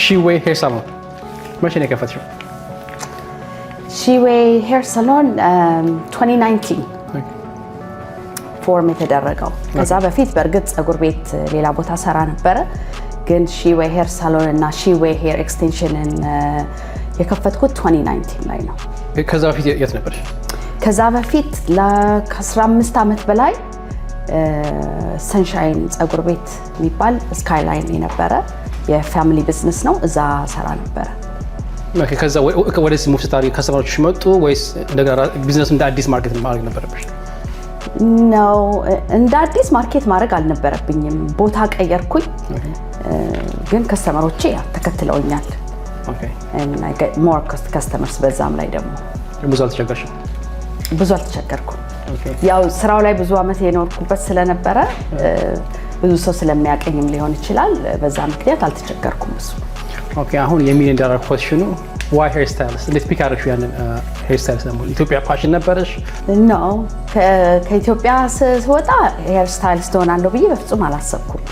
She Way Hair Salon መቼ ነው የከፈትሽው? She Way Hair Salon 2019 form የተደረገው። ከዛ በፊት በእርግጥ ፀጉር ቤት ሌላ ቦታ ሰራ ነበረ። ግን She Way Hair Salon እና She Way Hair Extension ን የከፈትኩት 2019 ላይ ነው። ከዛ በፊት የት ነበርሽ? ከዛ በፊት ከ15 ዓመት በላይ Sunshine ፀጉር ቤት የሚባል Skyline የነበረ የ family business ነው። እዛ ሰራ ነበረ። Okay፣ ከዛ ወደዚህ move ስታደርጊ customer ኦች መጡ ወይስ እንደገና ቢዝነሱ እንደ አዲስ market ማድረግ ነበረብሽ? No፣ እንደ አዲስ market ማድረግ አልነበረብኝም። ቦታ ቀየርኩኝ፣ ግን customer ኦቼ ተከትለውኛል። More customers በዛም ላይ ደግሞ። ብዙ አልተቸገርሽም? ብዙ አልተቸገርኩም። ያው ስራው ላይ ብዙ አመት የኖርኩበት ስለነበረ፣ ብዙ ሰው ስለሚያቀኝም ሊሆን ይችላል። በዛ ምክንያት አልተቸገርኩም ብዙ። Okay፣ አሁን የ million dollar question ኑ፣ why hair stylist? እንዴት pick አደረግሽው ያንን hair stylist ለመሆን? ኢትዮጵያ passion ነበረሽ? No፣ ከኢትዮጵያ ስወጣ hair stylist እሆናለሁ ብዬ በፍጹም አላሰብኩም።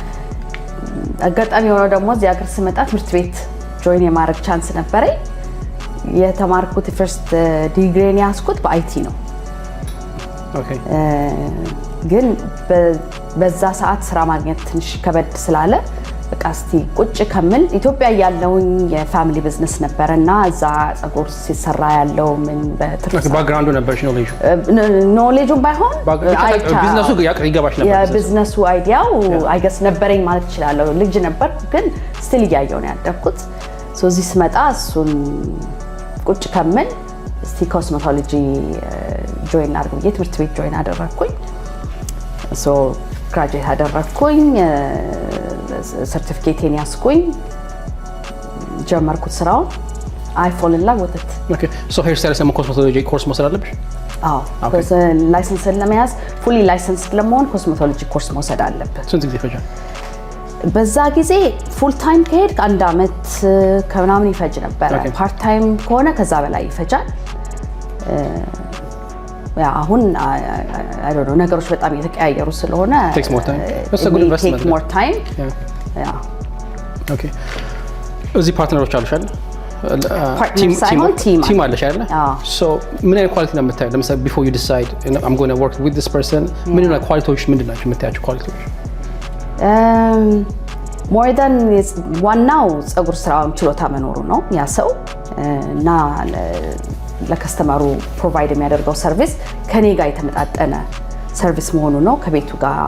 አጋጣሚ የሆነው ደግሞ እዚህ ሀገር ስመጣ ትምህርት ቤት join የማድረግ chance ነበረኝ። የተማርኩት first degree ን ያዝኩት በ IT ነው። ግን በዛ ሰዓት ስራ ማግኘት ትንሽ ከበድ ስላለ በቃ እስቲ ቁጭ ከምል፣ ኢትዮጵያ ያለውኝ የ family business ነበረ እና እዛ ፀጉር ሲሰራ ያለው ምን በትርፍ background ኡ ነበርሽ፣ knowledge ኡ? Knowledge ኡን ባይሆን ቢዝነሱ ይገባሽ ነበር። የ business ኡ idea ው I guess ነበረኝ ማለት እችላለሁ። ልጅ ነበር ግን still እያየው ነው ያደግኩት። እዚህ ስመጣ እሱን ቁጭ ከምል እስቲ cosmetology join አድርግ ብዬ ትምህርት ቤት join አደረግኩኝ። Graduate አደረግኩኝ፣ ሰርቲፊኬቴን ያስኩኝ፣ ጀመርኩት ስራውን። I fall in love with it. So hair stylist ደግሞ cosmetology course መውሰድ አለብሽ? አዎ፣ license ን ለመያዝ፣ fully licensed ለመሆን cosmetology course መውሰድ አለብን። ስንት ጊዜ ይፈጃል? በዛ ጊዜ full time ከሄድክ አንድ አመት ከምናምን ይፈጅ ነበረ። Part time ከሆነ ከዛ በላይ ይፈጃል። አሁን ነገሮች በጣም እየተቀያየሩ ስለሆነ take more time. እዚህ partner ኦች አሉሽ አይደል? Partner ሳይሆን team. Team አለሽ አይደለ? So ምን አይነት quality ነው የምታየው? ለምሳሌ before you decide I'm gonna work with this person፣ ምን አይነት quality ዎች፣ ምንድን ናቸው የምታያቸው quality ዎች? More than ዋናው ፀጉር ስራውን ችሎታ መኖሩ ነው ያ ሰው እና ለ customer ኡ provide የሚያደርገው service ከኔ ጋር የተመጣጠነ service መሆኑ ነው፣ ከቤቱ ጋር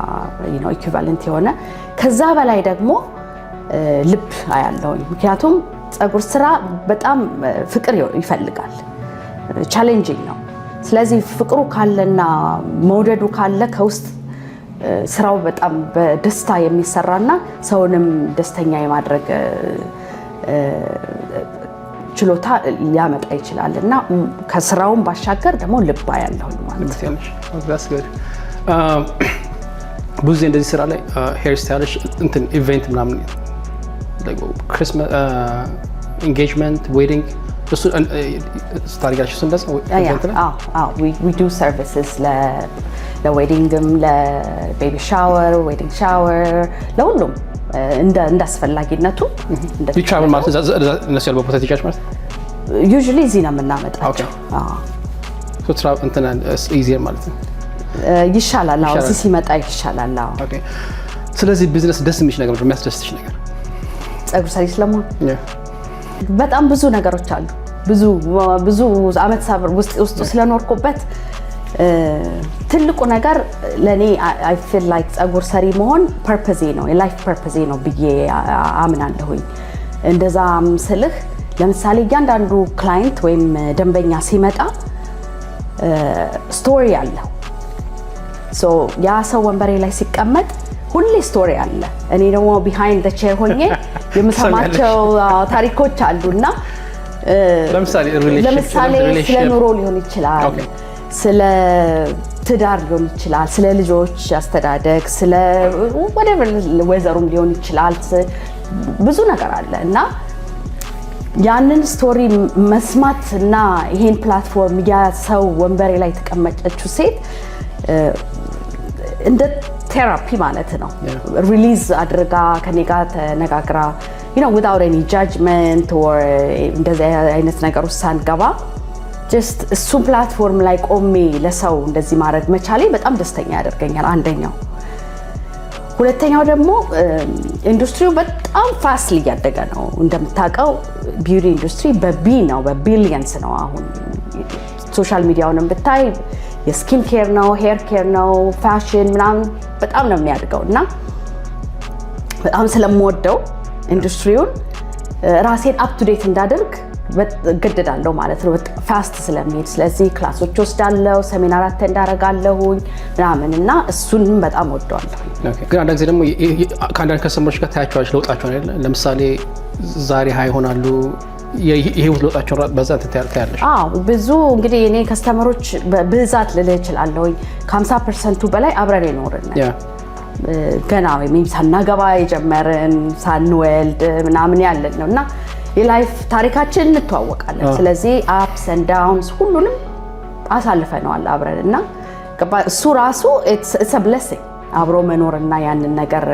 equivalent የሆነ። ከዛ በላይ ደግሞ ልብ አያለሁኝ። ምክንያቱም ፀጉር ስራ በጣም ፍቅር ይፈልጋል፣ challenging ነው። ስለዚህ ፍቅሩ ካለና መውደዱ ካለ ከውስጥ ስራው በጣም በደስታ የሚሰራና ሰውንም ደስተኛ የማድረግ ችሎታ ሊያመጣ ይችላል እና ከስራውን ባሻገር ደግሞ ልባ ያለሁኝ ማለት ነው። ብዙ ጊዜ እንደዚህ ስራ ላይ hair stylist እንትን event ምናምን፣ Christmas፣ engagement፣ wedding እሱ ስታደርጊያለሽ? እሱ እንደዛ We do services ለ wedding ም፣ ለ baby shower፣ wedding shower፣ ለሁሉም እንደ አስፈላጊነቱ። Travel ማለት እነሱ ያሉበት ቦታ ትሄጃለሽ ማለት ነው? Usually እዚህ ነው የምናመጣቸው። Easier ማለት ነው። ይሻላል። አዎ፣ እዚህ ሲመጣ ይሻላል። አዎ። ስለዚህ ቢዝነስ ደስ የሚልሽ ነገር፣ የሚያስደስትሽ ነገር? ፀጉር ሰሪ ስለመሆን በጣም ብዙ ነገሮች አሉ። ብዙ ብዙ አመት ውስጥ ውስጡ ስለኖርኩበት ትልቁ ነገር ለእኔ I feel like ፀጉር ሰሪ መሆን purpose ኤ ነው፣ የ life purpose ኤ ነው ብዬ አምናለሁኝ። እንደዛም ስልህ ለምሳሌ እያንዳንዱ client ወይም ደንበኛ ሲመጣ story አለው። ያ ሰው ወንበሬ ላይ ሲቀመጥ ሁሌ story አለ። እኔ ደግሞ behind the chair ሆኜ የምሰማቸው ታሪኮች አሉ እና ለምሳሌ ስለ ኑሮ ሊሆን ይችላል፣ ስለ ትዳር ሊሆን ይችላል፣ ስለ ልጆች አስተዳደግ፣ ስለ whatever ወዘሩም ሊሆን ይችላል። ብዙ ነገር አለ እና ያንን story መስማት እና ይሄን platform ያ ሰው ወንበሬ ላይ የተቀመጠችው ሴት እንደ therapy ማለት ነው። Release አድርጋ ከኔ ጋር ተነጋግራ without any judgment or እንደዚህ አይነት ነገር ውስጥ ሳንገባ just እሱን platform ላይ ቆሜ ለሰው እንደዚህ ማድረግ መቻሌ በጣም ደስተኛ ያደርገኛል። አንደኛው። ሁለተኛው ደግሞ ኢንዱስትሪው በጣም fast እያደገ ነው። እንደምታውቀው beauty industry በ B ነው፣ በ billions ነው። አሁን social media ውንም ብታይ የ skin care ነው፣ hair care ነው፣ ፋሽን ምናምን በጣም ነው የሚያድገው። እና በጣም ስለምወደው ኢንዱስትሪውን ራሴን up to date እንዳደርግ እገደዳለሁ ማለት ነው፣ fast ስለሚሄድ። ስለዚህ class ኦች ወስዳለሁ፣ seminar attend አደርጋለሁኝ ምናምን እና እሱንም በጣም ወደዋለሁ። ግን አንዳንድ ጊዜ ደግሞ ከአንዳንድ customer ኦች ጋር ታያቸዋለች ለውጣቸውን አይደለ? ለምሳሌ ዛሬ high ይሆናሉ፣ የህይወት ለውጣቸውን በዛ ታያለሽ። አዎ፣ ብዙ እንግዲህ እኔ customer ኦች በብዛት ልልህ እችላለሁኝ ከ50% ቱ በላይ አብረን የኖርን ገና ወይም ሳናገባ የጀመርን፣ ሳንወልድ ምናምን ያለን ነው እና የ life ታሪካችን እንተዋወቃለን። ስለዚህ ups and downs ሁሉንም አሳልፈነዋል አብረን እና እሱ ራሱ it's a blessing አብሮ መኖርና ያንን ነገር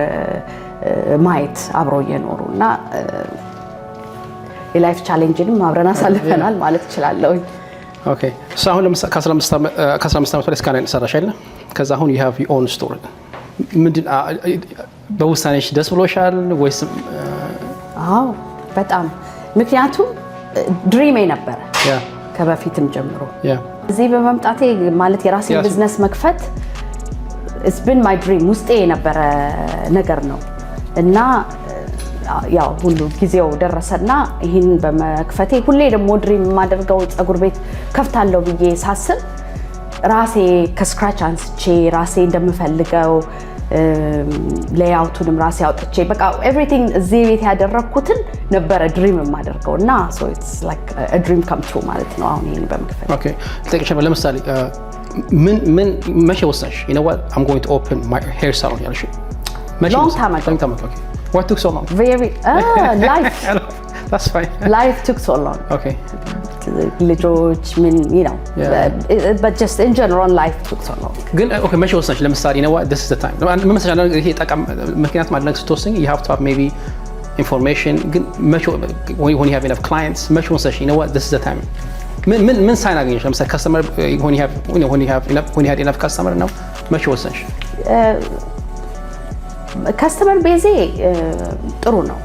ማየት፣ አብሮ እየኖሩ እና የ life challenge ንም አብረን አሳልፈናል ማለት እችላለሁ። Okay፣ እሱ አሁን ከ15 ዓመት በላይ ስካላይን ሰራሽ አይደለ? ከዛ አሁን you have your own store። ምንድን በውሳኔሽ ደስ ብሎሻል ወይስ? አዎ በጣም፣ ምክንያቱም dream ኤ ነበረ ከበፊትም ጀምሮ እዚህ በመምጣቴ፣ ማለት የራሴን ቢዝነስ መክፈት it's been my dream፣ ውስጤ የነበረ ነገር ነው። እና ያው ሁሉ ጊዜው ደረሰና ይህን በመክፈቴ፣ ሁሌ ደግሞ dream የማደርገው ፀጉር ቤት ከፍታለሁ ብዬ ሳስብ ራሴ ከ scratch አንስቼ ራሴ እንደምፈልገው layout ኡንም ራሴ አውጥቼ በቃ everything እዚህ ቤት ያደረግኩትን ነበረ dream የማደርገው እና dream come true ማለት ነው አሁን ይህን በመክፈት። Okay፣ ልጠይቅሽ ነበር። ለምሳሌ ምን ምን መቼ ወሰንሽ? "You know what, I'm going to open my hair salon" ያልሽ መቼ Long ወሰንሽ? time ago. Long time ago. Okay. What took so long? Very life. That's fine. Life took so long. ልጆች ምን ነው but just in general life took so long. ግን okay፣ መቼ ወሰንሽ? ለምሳሌ "You know what, this is the time" ምን መሰለሽ፣ አንዳንድ ይሄ ጠቃም ምክንያቱም አንዳንድ ስትወስኝ you have to have maybe information። ግን መቼ when you have enough clients መቼ ወሰንሽ "You know what, this is the time"? ምን sign አገኘሽ? ለምሳሌ customer when you have you know, when you have enough when you had enough customer ነው? መቼ ወሰንሽ? Customer base ኤ ጥሩ ነው።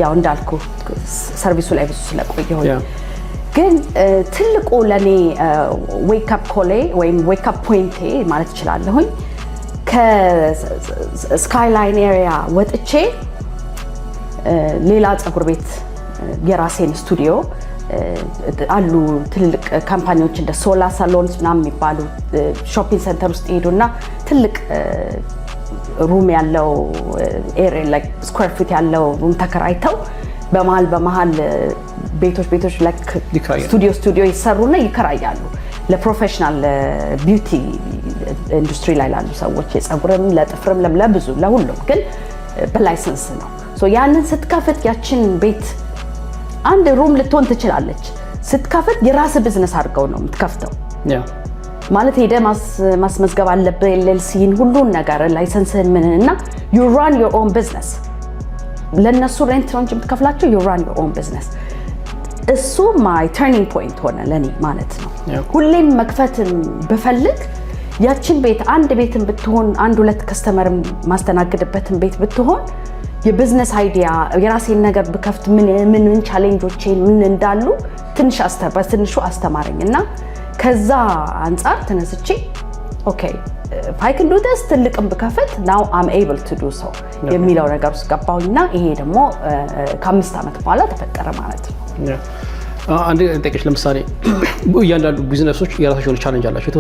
ያው እንዳልኩ service ኡ ላይ ብዙ ስለቆየሁኝ። ግን ትልቁ ለእኔ wake up call ኤ ወይም wake up point ኤ ማለት እችላለሁኝ ከስካይላይን area ወጥቼ ሌላ ፀጉር ቤት የራሴን ስቱዲዮ አሉ። ትልልቅ company ዎች እንደ ሶላ Salons ምናምን የሚባሉ shopping center ውስጥ ይሄዱና ትልቅ room ያለው square feet ያለው room ተከራይተው በመሀል በመሀል ቤቶች ቤቶች ይከራያሉ። ስቱዲዮ ስቱዲዮ ይሰሩና ይከራያሉ ለ professional beauty industry ላይ ላሉ ሰዎች፣ የፀጉርም፣ ለጥፍርም፣ ለብዙ ለሁሉም፣ ግን በ license ነው። So ያንን ስትከፍት ያችን ቤት አንድ room ልትሆን ትችላለች። ስትከፍት የራስ ቢዝነስ አድርገው ነው የምትከፍተው። ማለት ሄደህ ማስመዝገብ አለብህ LLC ን፣ ሁሉን ነገር፣ license ህን ምንን እና you run your own business። ለእነሱ rent ነው እንጂ የምትከፍላቸው you run your own business። እሱ my turning point ሆነ ለእኔ ማለት ነው። ሁሌም መክፈትን ብፈልግ ያችን ቤት አንድ ቤትን ብትሆን፣ አንድ ሁለት customer ማስተናግድበትን ቤት ብትሆን፣ የ business idea የራሴን ነገር ብከፍት ምን ምን ምን challenge ኦቼን ምን እንዳሉ ትንሽ በትንሹ አስተማረኝ። እና ከዛ አንጻር ተነስቼ okay, if I can do this፣ ትልቅም ብከፍት now I'm able to do so የሚለው ነገር ውስጥ ገባሁኝና ይሄ ደግሞ ከ5 ዓመት በኋላ ተፈጠረ ማለት ነው። አንድ ጠቂሽ፣ ለምሳሌ እያንዳንዱ ቢዝነሶች የራሳቸው የሆነ challenge አላቸው።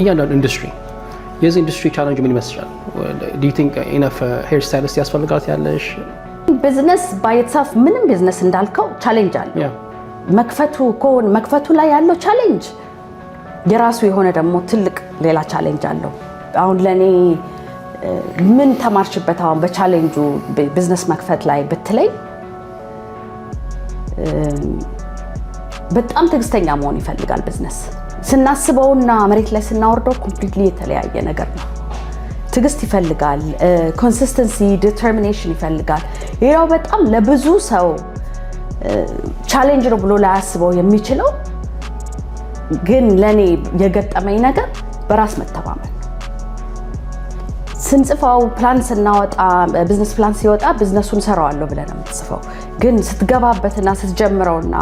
እያንዳንዱ ኢንዱስትሪ፣ የዚህ industry challenge ምን ይመስልሻል? Do you think enough hair stylist ያስፈልጋል ያለሽ? Business by itself ምንም ቢዝነስ እንዳልከው challenge አለው። መክፈቱ ከሆነ መክፈቱ ላይ ያለው challenge የራሱ የሆነ ደግሞ ትልቅ ሌላ challenge አለው። አሁን ለእኔ ምን ተማርሽበት አሁን በ challenge ኡ ቢዝነስ መክፈት ላይ ብትለኝ፣ በጣም ትዕግስተኛ መሆን ይፈልጋል። ቢዝነስ ስናስበውና መሬት ላይ ስናወርደው completely የተለያየ ነገር ነው። ትዕግስት ይፈልጋል። Consistency፣ determination ይፈልጋል። ሌላው በጣም ለብዙ ሰው challenge ነው ብሎ ላያስበው የሚችለው ግን ለእኔ የገጠመኝ ነገር በራስ መተማመን ነው። ስንጽፈው፣ ፕላን ስናወጣ፣ business plan ሲወጣ ቢዝነሱን ሰራዋለሁ ብለህ ነው የምትጽፈው። ግን ስትገባበትና ስትጀምረውና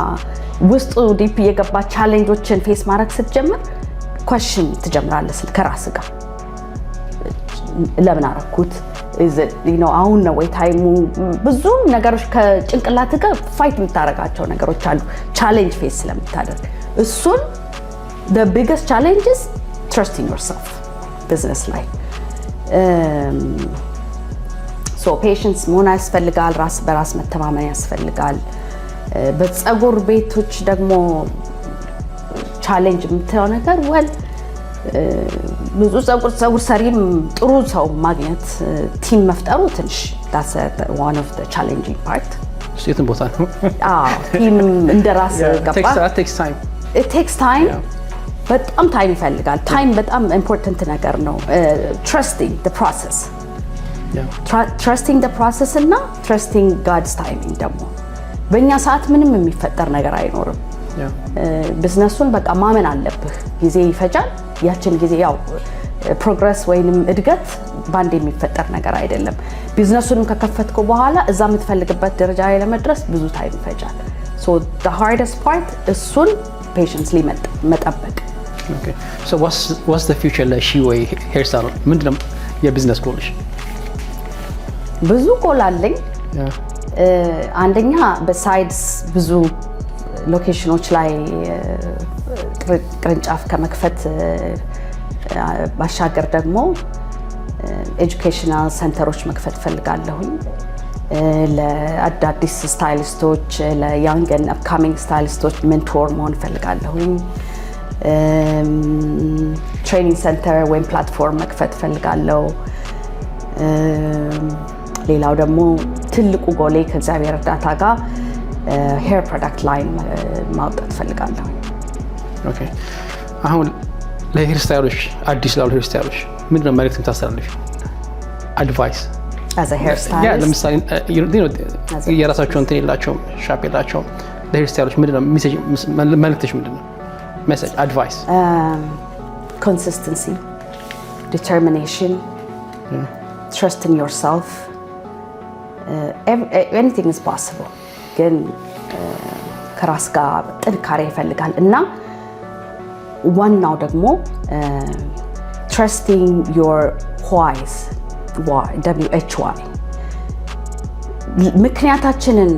ውስጡ deep እየገባ challenge ኦችን face ማድረግ ስትጀምር question ትጀምራለህ ከራስ ጋር። ለምን አረኩት? አሁን ነው ወይ time ኡ? ብዙ ነገሮች ከጭንቅላት ጋር fight የምታደርጋቸው ነገሮች አሉ challenge face ስለምታደርግ። እሱን the biggest challenge is trusting yourself ቢዝነስ ላይ። So patience መሆን ያስፈልጋል። ራስ በራስ መተማመን ያስፈልጋል። በፀጉር ቤቶች ደግሞ challenge የምትለው ነገር፣ well፣ ብዙ ፀጉር ሰሪም ጥሩ ሰው ማግኘት፣ team መፍጠሩ ትንሽ one of challenging part። እሱ የትም ቦታ ነው። Team እንደ ራስ ገባ Takes time. Takes time፣ በጣም time ይፈልጋል። Time በጣም important ነገር ነው። Trusting process, trusting process እና trusting God's timing። ደግሞ በእኛ ሰዓት ምንም የሚፈጠር ነገር አይኖርም። ቢዝነሱን በቃ ማመን አለብህ። ጊዜ ይፈጃል። ያችን ጊዜ ያው progress ወይንም እድገት በአንድ የሚፈጠር ነገር አይደለም። ቢዝነሱንም ከከፈትኩ በኋላ እዛ የምትፈልግበት ደረጃ ላይ ለመድረስ ብዙ time ይፈጃል። So hardest part እሱን patiently መጠበቅ። What's the future ለሺዌይ hair salon? ምንድን ነው የ business goal ሽ? ብዙ ጎል አለኝ። አንደኛ besides ብዙ location ኦች ላይ ቅርንጫፍ ከመክፈት ባሻገር ደግሞ educational center ኦች መክፈት ፈልጋለሁኝ። ለአዳዲስ stylist ኦች፣ ለ young and upcoming stylist ኦች mentor መሆን ፈልጋለሁኝ። Training center ወይም platform መክፈት ፈልጋለሁ። ሌላው ደግሞ ትልቁ ጎሌ ከእግዚአብሔር እርዳታ ጋር hair product line ማውጣት ፈልጋለሁ። Okay፣ አሁን ለ hair style ኦች፣ አዲስ ላሉ hair style ኦች ምንድን ነው መልዕክት የምታስተላልፊው? Advice። As a hair stylist? ለምሳሌ የራሳቸው እንትን የላቸውም፣ shop የላቸውም። ለ hair style ኦች ምንድን ነው መልዕክትሽ? ምንድን ነው message, advice? Consistency, determination, trust in yourself. Anything is possible። ግን ከራስ ጋር ጥንካሬ ይፈልጋል እና ዋናው ደግሞ trusting your whys, WHY። ምክንያታችንን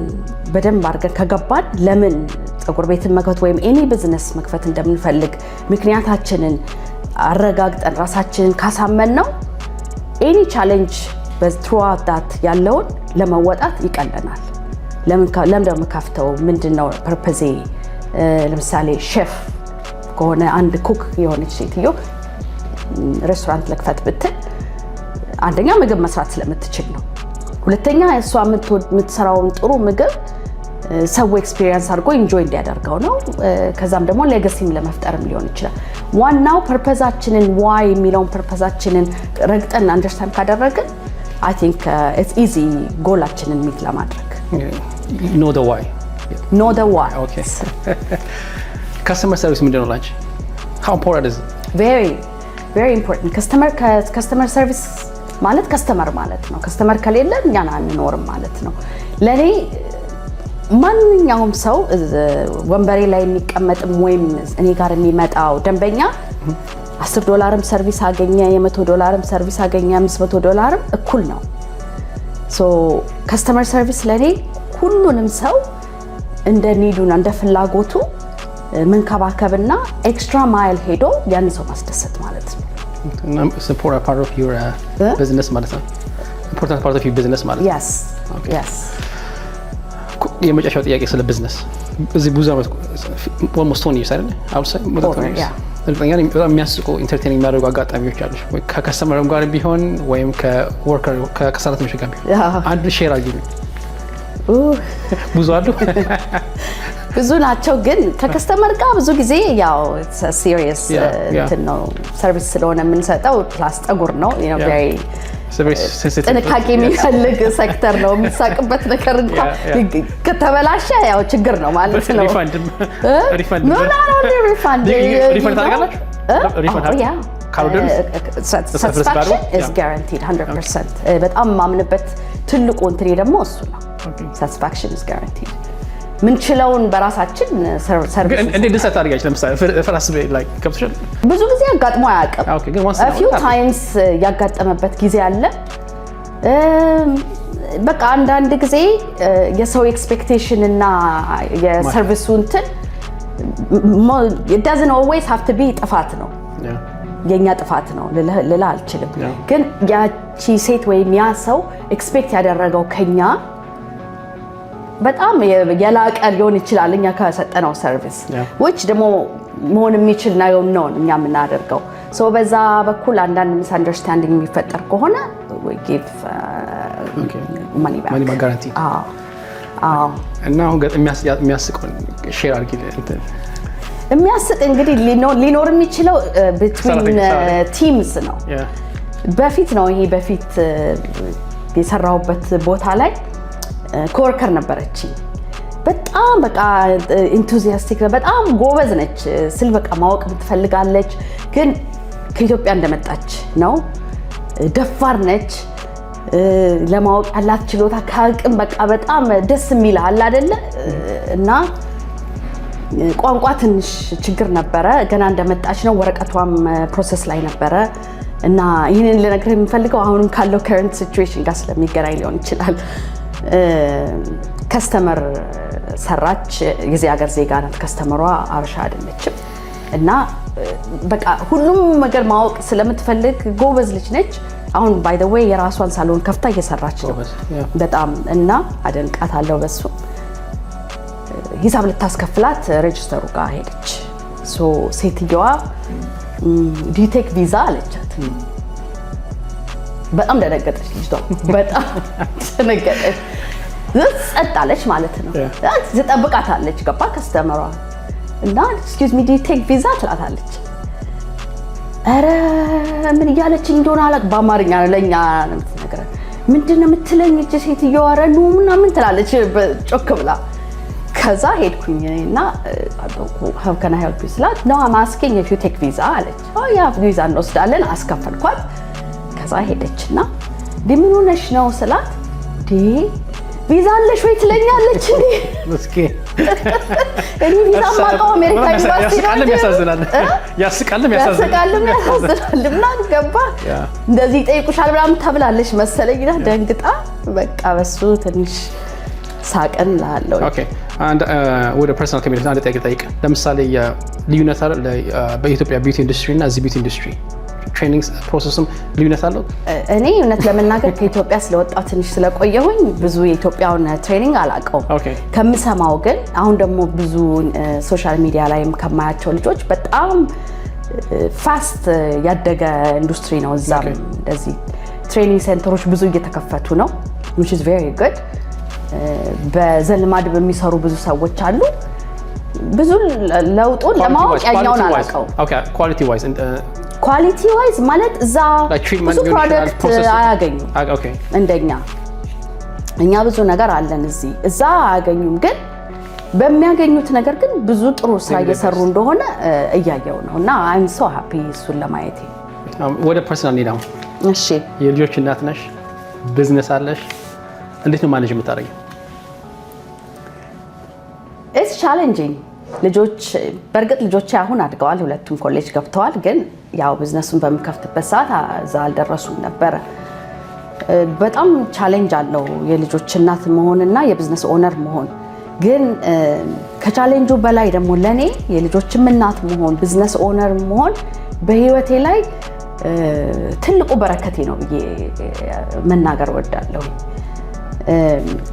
በደንብ አድርገን ከገባን፣ ለምን ፀጉር ቤትን መክፈት ወይም any business መክፈት እንደምንፈልግ ምክንያታችንን አረጋግጠን ራሳችንን ካሳመንነው any challenge throughout that ያለውን ለመወጣት ይቀለናል። ለምን ነው የምከፍተው? ምንድን ነው purpose ኤ? ለምሳሌ ሼፍ ከሆነ፣ አንድ cook የሆነች ሴትዮ ሬስቶራንት ልክፈት ብትል አንደኛ ምግብ መስራት ስለምትችል ነው። ሁለተኛ እሷ የምትሰራውን ጥሩ ምግብ ሰው experience አድርጎ enjoy እንዲያደርገው ነው። ከዛም ደግሞ legacy ም ለመፍጠርም ሊሆን ይችላል። ዋናው purpose ኣችንን፣ why የሚለውን purpose ኣችንን ረግጠን understand ካደረግን I think it's easy goal ኣችንን meet ለማድረግ። Know the why. Know the why. Okay, customer service ምንድን ነው ላንቺ? How important is? Very, very important። Customer service ማለት customer ማለት ነው። Customer ከሌለ እኛን አንኖርም ማለት ነው። ለእኔ ማንኛውም ሰው ወንበሬ ላይ የሚቀመጥም ወይም እኔ ጋር የሚመጣው ደንበኛ 10 ዶላርም service አገኘ፣ የ100 ዶላርም service አገኘ፣ 500 ዶላርም እኩል ነው። So customer service ለእኔ ሁሉንም ሰው እንደ need ኡና እንደ ፍላጎቱ መንከባከብና extra mile ሄዶ ያን ሰው ማስደሰት ማለት ነው። Important part of your business ማለት ነው። Important part of your business ማለት ነው። Yes. የመጨረሻው ጥያቄ ስለ ቢዝነስ። እዚህ ብዙ ዓመት፣ almost 20 years አይደለ? እርግጠኛ ነኝ በጣም የሚያስቁ፣ entertain የሚያደርጉ አጋጣሚዎች አሉ። ወይ ከ customer ም ጋር ቢሆን ወይም ከ worker ከሰራተኞች ጋር ቢሆን አንዱ share አድርጊልኝ። ብዙ አሉ። ብዙ ናቸው፣ ግን ከ customer ጋር ብዙ ጊዜ ያው serious እንትን ነው፣ service ስለሆነ የምንሰጠው፣ plus ጠጉር ነው፣ very ጥንቃቄ የሚፈልግ ሴክተር ነው። የሚሳቅበት ነገር እንኳን ከተበላሸ ያው ችግር ነው ማለት ነው። Refund ታደርጋላችሁ? Satisfaction is guaranteed 100%። በጣም የማምንበት ትልቁ እንትኔ ደግሞ እሱ ነው። Satisfaction is guaranteed። ምንችለውን በራሳችን service እንዴት ደስ ታደርጊያለሽ? ለምሳሌ ፈራስ ላይ ገብቶሻል? ብዙ ጊዜ አጋጥሞ አያውቅም። Few times ያጋጠመበት ጊዜ አለ። በቃ አንዳንድ ጊዜ የሰው expectation እና የ service ኡ እንትን doesn't always have to be ጥፋት ነው፣ የእኛ ጥፋት ነው ልልህ አልችልም። ግን ያቺ ሴት ወይም ያ ሰው expect ያደረገው ከኛ በጣም የላቀ ሊሆን ይችላል እኛ ከሰጠነው service፣ which ደግሞ መሆን የሚችል ነው እኛ የምናደርገው። በዛ በኩል አንዳንድ misunderstanding የሚፈጠር ከሆነ give money back guarantee። እና አሁን የሚያስቀውን share አድርጊ። የሚያስቅ እንግዲህ ሊኖር የሚችለው between teams ነው። በፊት ነው ይሄ፣ በፊት የሰራሁበት ቦታ ላይ coworker ነበረችኝ። በጣም በቃ enthusiastic፣ በጣም ጎበዝ ነች ስል በቃ ማወቅ ትፈልጋለች፣ ግን ከኢትዮጵያ እንደመጣች ነው። ደፋር ነች። ለማወቅ ያላት ችሎታ ከአቅም በቃ በጣም ደስ የሚል አለ አይደለ? እና ቋንቋ ትንሽ ችግር ነበረ። ገና እንደመጣች ነው። ወረቀቷም process ላይ ነበረ። እና ይህንን ልነግርህ የምፈልገው አሁንም ካለው current situation ጋር ስለሚገናኝ ሊሆን ይችላል። Customer ሰራች። የዚህ ሀገር ዜጋ ናት። Customer ሯ አበሻ አይደለችም። እና በቃ ሁሉም ነገር ማወቅ ስለምትፈልግ ጎበዝ ልጅ ነች። አሁን by the way የራሷን salon ከፍታ እየሰራች ነው። በጣም እና አደንቃታለሁ በሱ። ሂሳብ ልታስከፍላት register ኡ ጋር ሄደች። ሴትየዋ "Do you take Visa?" አለቻት። በጣም ደነገጠች ልጅቷ፣ በጣም ደነገጠች። ጸጥ አለች ማለት ነው። ትጠብቃታለች። ገባ customer ሯ እና "Excuse me, do you take Visa?" ትላታለች። ኧረ ምን እያለች እንደሆነ አላውቅም። በአማርኛ ነው ለእኛ ነው የምትነግረን። "ምንድን ነው የምትለኝ እች ሴትየዋ? ኧረ ኑ" ምናምን ትላለች ጮክ ብላ። ከዛ ሄድኩኝ እና "How can I help you?" ስላት "No, I'm asking if you take Visa" አለች። "Yeah, ቪዛ እንወስዳለን" አስከፈልኳት። ከዛ ሄደች እና "ምን ሆነሽ ነው?" ስላት "ቪዛ አለሽ ወይ ትለኛለች እንዴ? እኔ ቪዛ የማውቀው አሜሪካ ኤምባሲ ነው።" ያሳዝናል፣ ያስቃልም። ያስቃልም ያሳዝናል። እና ገባ እንደዚህ ይጠይቁሻል ምናምን ተብላለች መሰለኝ እና ደንግጣ በቃ በሱ ትንሽ ሳቅን እልሃለሁ። Okay፣ ወደ personal ከሚሄድ አንድ ጥያቄ ጠይቅ። ለምሳሌ ልዩነት አለ በኢትዮጵያ beauty industry እና እዚህ beauty industry training process ም ልዩነት አለው? እኔ እውነት ለመናገር ከኢትዮጵያ ስለወጣሁ ትንሽ ስለቆየሁኝ ብዙ የኢትዮጵያውን training አላውቀውም። ከምሰማው ግን አሁን ደግሞ ብዙ social media ላይም ከማያቸው ልጆች በጣም fast ያደገ ኢንዱስትሪ ነው። እዛም እንደዚህ training center ኦች ብዙ እየተከፈቱ ነው፣ which is very good። በዘልማድ በሚሰሩ ብዙ ሰዎች አሉ። ብዙ ለውጡን ለማወቅ ያኛውን አላውቀውም። Quality wise? Quality wise ማለት እዛ ብዙ product አያገኙም እንደኛ። እኛ ብዙ ነገር አለን እዚህ፣ እዛ አያገኙም። ግን በሚያገኙት ነገር ግን ብዙ ጥሩ ስራ እየሰሩ እንደሆነ እያየው ነው እና I'm so happy እሱን ለማየቴ። ወደ personal እንሂድ አሁን። እሺ። የልጆች እናት ነሽ፣ ቢዝነስ አለሽ። እንዴት ነው manage የምታደርጊው? It's challenging። ልጆች በእርግጥ ልጆቼ አሁን አድገዋል፣ ሁለቱም ኮሌጅ ገብተዋል። ግን ያው ቢዝነሱን በምከፍትበት ሰዓት እዛ አልደረሱም ነበረ። በጣም challenge አለው የልጆች እናት መሆንና የ business owner መሆን። ግን ከ challenge ኡ በላይ ደግሞ ለእኔ የልጆችም እናት መሆን፣ business owner መሆን በህይወቴ ላይ ትልቁ በረከቴ ነው ብዬ መናገር እወዳለሁ።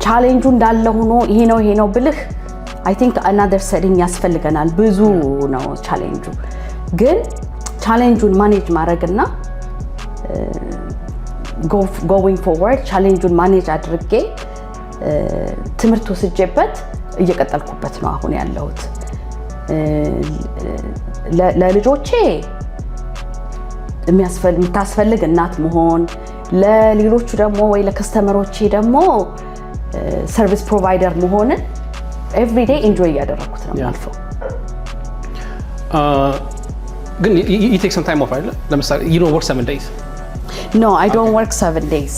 ቻሌንጁ እንዳለ ሆኖ ይሄ ነው ይሄ ነው ብልህ I think another setting ያስፈልገናል። ብዙ ነው challenge ኡ፣ ግን challenge ኡን manage ማድረግና going forward challenge ኡን manage አድርጌ ትምህርት ወስጄበት እየቀጠልኩበት ነው አሁን ያለሁት። ለልጆቼ የምታስፈልግ እናት መሆን፣ ለሌሎቹ ደግሞ ወይ ለ customer ኦቼ ደግሞ service provider መሆንን everyday enjoy እያደረግኩት ነው የማልፈው። ግን you take some time off አይደለ? ለምሳሌ you don't work 7 days? No, I don't work 7 days.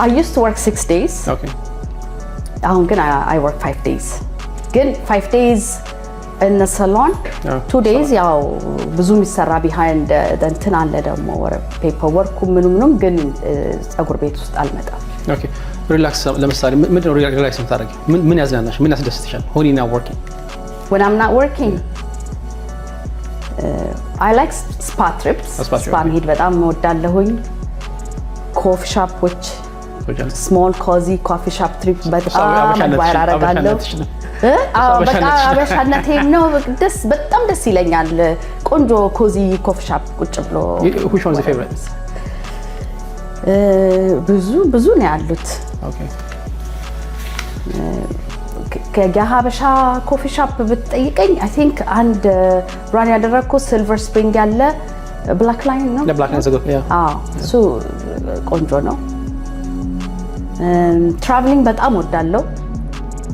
I used to work 6 days. አሁን ግን I work 5 days። ግን 5 days in the salon, 2 days ያው ብዙ የሚሰራ behind እንትን አለ ደግሞ paper work ኡ ምኑ ምኑም፣ ግን ፀጉር ቤት ውስጥ አልመጣም። Okay, relax ለምሳሌ ምንድን ነው relax የምታደርጊው? ምን ያዝናናሽ? ምን ያስደስትሻል? When you're not working? When I'm not working, I like spa trips. Spa trip, spa መሄድ በጣም እወዳለሁኝ። Coffee shop ኦች፣ small cozy coffee shop trip በጣም admire አደርጋለሁ። አዎ፣ በቃ አበሻነቴም ነው። ደስ በጣም ደስ ይለኛል። ቆንጆ cozy coffee shop ቁጭ ብሎ። Which one is your favorite? ብዙ ብዙ ነው ያሉት። የሀበሻ coffee shop ብትጠይቀኝ I think አንድ run ያደረግኩት ሲልቨር ስፕሪንግ ያለ Black Lion ነው። Black Lion. አዎ፣ እሱ ቆንጆ ነው። Traveling በጣም ወዳለው።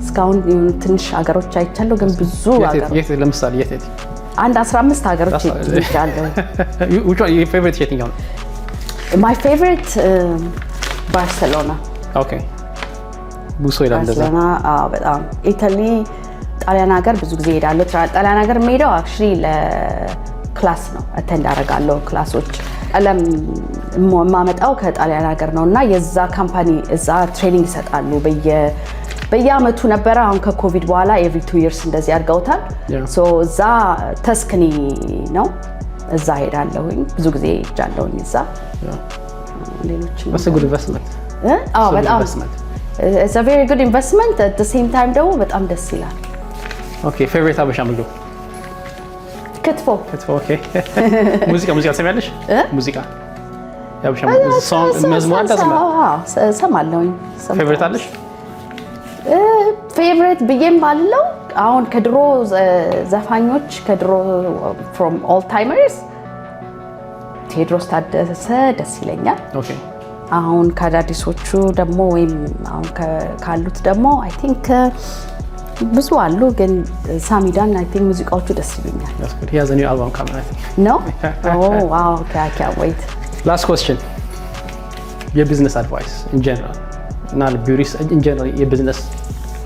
እስካሁን ትንሽ ሀገሮች አይቻለሁ፣ ግን ብዙ ሀገሮች። ለምሳሌ የት የት? አንድ 15 ሀገሮች ሄጃለሁ። Favorite የትኛው ነው? My favorite ባርሴሎና። Okay፣ ብዙ ይላል እንደዛ። ባርሴሎና፣ አዎ፣ በጣም። Italy፣ ጣሊያን ሀገር ብዙ ጊዜ ሄዳለሁ። ጣሊያን ሀገር የምሄደው actually ለ class ነው፣ attend አደርጋለሁ class ኦች። ቀለም የማመጣው ከጣሊያን ሀገር ነው እና የዛ company እዛ training ይሰጣሉ። በየአመቱ ነበረ። አሁን ከኮቪድ በኋላ every 2 years እንደዚህ አድርገውታል። So እዛ ተስክኒ ነው፣ እዛ ሄዳለሁኝ። ብዙ ጊዜ ሄጃለሁኝ እዛ። ሌሎች That's a good investment. አዎ፣ በጣም it's a very good investment. At the same time ደግሞ በጣም ደስ ይላል። Okay, favorite አበሻ ምግብ? ክትፎ። ክትፎ፣ okay። ሙዚቃ ትሰሚያለሽ? ሙዚቃ፣ የአበሻ song፣ መዝሙር አለ? እሰማለሁኝ። Favorite አለሽ? Favorite ብዬም ባለው አሁን ከድሮ ዘፋኞች፣ ከድሮ from old timers ቴዎድሮስ ታደሰ ደስ ይለኛል። አሁን ከአዳዲሶቹ ደግሞ ወይም አሁን ካሉት ደግሞ I think ብዙ አሉ፣ ግን ሳሚዳን I think ሙዚቃዎቹ ደስ ይሉኛል። That's good. He has a new album coming, I think. ነው? Oh wow, okay, I can't wait. Last question. የ business advice in general እና beauty in general የ business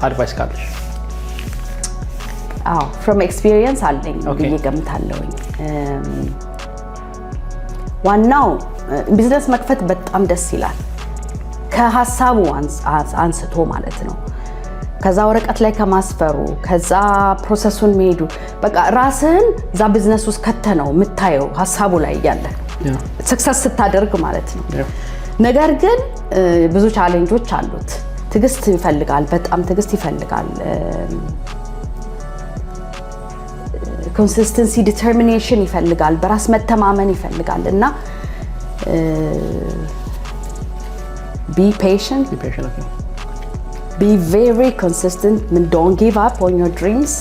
advice ካለሽ? አዎ፣ from experience አለኝ ብዬ ገምታለሁኝ። ዋናው ቢዝነስ መክፈት በጣም ደስ ይላል። ከሀሳቡ አንስቶ ማለት ነው። ከዛ ወረቀት ላይ ከማስፈሩ፣ ከዛ process ኡን መሄዱ፣ በቃ ራስህን እዛ ቢዝነስ ውስጥ ከተህ ነው የምታየው ሀሳቡ ላይ እያለ success ስታደርግ ማለት ነው። ነገር ግን ብዙ challenge ኦች አሉት። ትዕግስት ይፈልጋል፣ በጣም ትዕግስት ይፈልጋል። Consistency፣ determination ይፈልጋል፣ በራስ መተማመን ይፈልጋል እና be patient, Be patient, okay. be very consistent, don't give up on your dreams።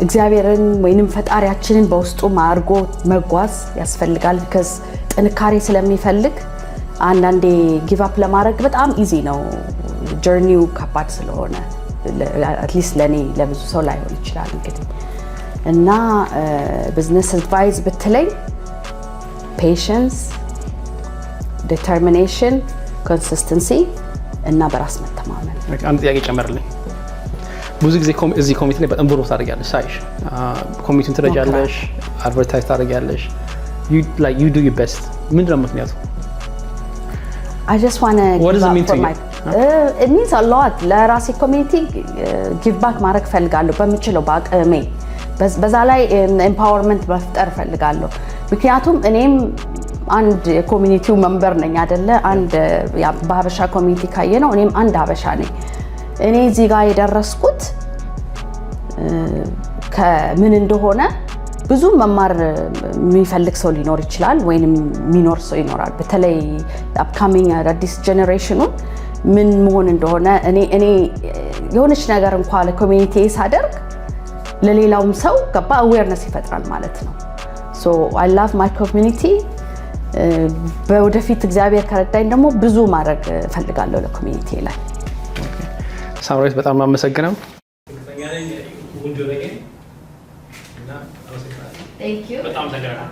እግዚአብሔርን ወይንም ፈጣሪያችንን በውስጡ አድርጎ መጓዝ ያስፈልጋል። Because ጥንካሬ ስለሚፈልግ አንዳንዴ give up ለማድረግ በጣም easy ነው፣ journey ው ከባድ ስለሆነ፣ at least ለእኔ፣ ለብዙ ሰው ላይሆን ይችላል እንግዲህ። እና business advice ብትለኝ patience፣ determination፣ consistency እና በራስ መተማመን። አንድ ጥያቄ ጨመርልኝ። ብዙ ጊዜ እዚህ community ላይ በጣም ብሮ ታደርጊያለሽ ሳይሽ፣ community ውን ትረጃለሽ፣ advertise ታደርጊያለሽ፣ you do your best። ምንድን ነው ምክንያቱ? I just want to What give does it up mean for to you? my it means a lot። ለራሴ community give back ማድረግ ፈልጋለሁ በምችለው በአቅሜ። በዛ ላይ empowerment መፍጠር ፈልጋለሁ። ምክንያቱም እኔም አንድ የ community ው member ነኝ አደለ? አንድ በሀበሻ community ካየ ነው እኔም አንድ ሀበሻ ነኝ። እኔ እዚህ ጋር የደረስኩት ከምን እንደሆነ ብዙ መማር የሚፈልግ ሰው ሊኖር ይችላል፣ ወይንም የሚኖር ሰው ይኖራል። በተለይ upcoming አዳዲስ generation ኑን ምን መሆን እንደሆነ እኔ የሆነች ነገር እንኳ ለ community ሳደርግ ለሌላውም ሰው ገባ awareness ይፈጥራል ማለት ነው። So I love my community። በወደፊት እግዚአብሔር ከረዳኝ ደግሞ ብዙ ማድረግ እፈልጋለሁ ለ community ላይ። ሳምራዊት፣ በጣም አመሰግነው። Thank you. በጣም አመሰግናለሁ።